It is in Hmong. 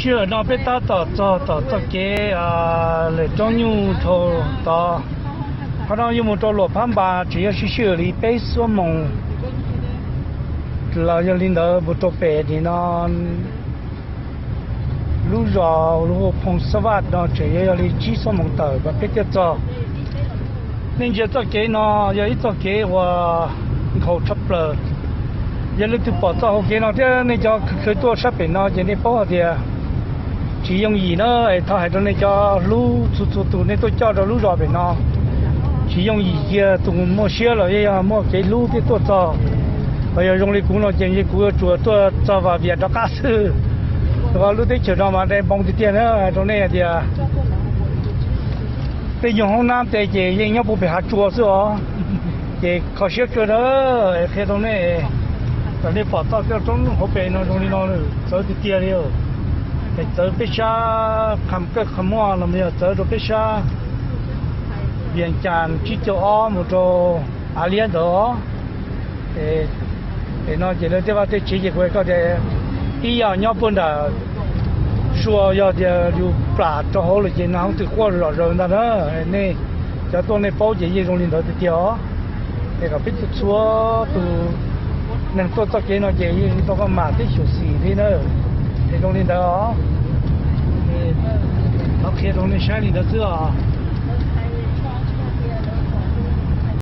Sij hawm no peb tab tom txog tom txoj kev lawm roob nyuj dhau tod. Qhov no yuav mus rau Luam Phab Npas tseem yog sij hawm li peb xuab moos los yog li ntawd mus rau pem nim no lub zos lub Phoo Xab Vaj no tseem yog li tsib xuab moos tawm mas peb thiaj txog. Nej ntsia txoj kev no yog ib txoj kev uas nkhaus tshaj plaws. Yog leej twg pom txoj hau kev no thiab nej cov khaws tuaj sab pem no ces nej paub hais tias tsis yooj yim na. Es thov hais rau nej cov hlub txhua txhua tus nej tuaj coj rau lub zos pem no, tsis yooj yim kiag, tus muaj siab los yog muaj kev hlub thiaj tuaj txog. Ho yog zoo li kuv no ces kuv yuav tsuas tuaj txog Vas Vias rov qab xwb. Lub teb chaws no mas dai npoo tiag tiag na, hais rau nej hais tias tej nyuag hoob nab tes ces yeej nyob puag pem hav tsua xwb os. Ces kho siab kawg na, qhia rau nej, kom nej pom txoj kev roob hauv pes no zoo li no, txawv tiag tiag li. Es txawv peb sab Kham Kawj Kham Muaj los yog txawv rau peb sab Vias Cas tsib caug ob mus rau Av Liab ntawd. Es no ces lawv tej vaj tej tsev ces kuv hais koj tias ib yam nyob puag nram sua, yog tias yus plam rau hauv lawm ces no hoob twg quaj zom zaws ntag na. Nej cov tuaj nej paub ces yeej zoo li ntawd tiag tiag os. Es kom peb txhua txhua tus neeg tuaj txoj kev no ces yeej tau koj mam tib xyuam xim li na. Es zoo li ntawd os, thov qhia rau nej saib li ntawd xwb os.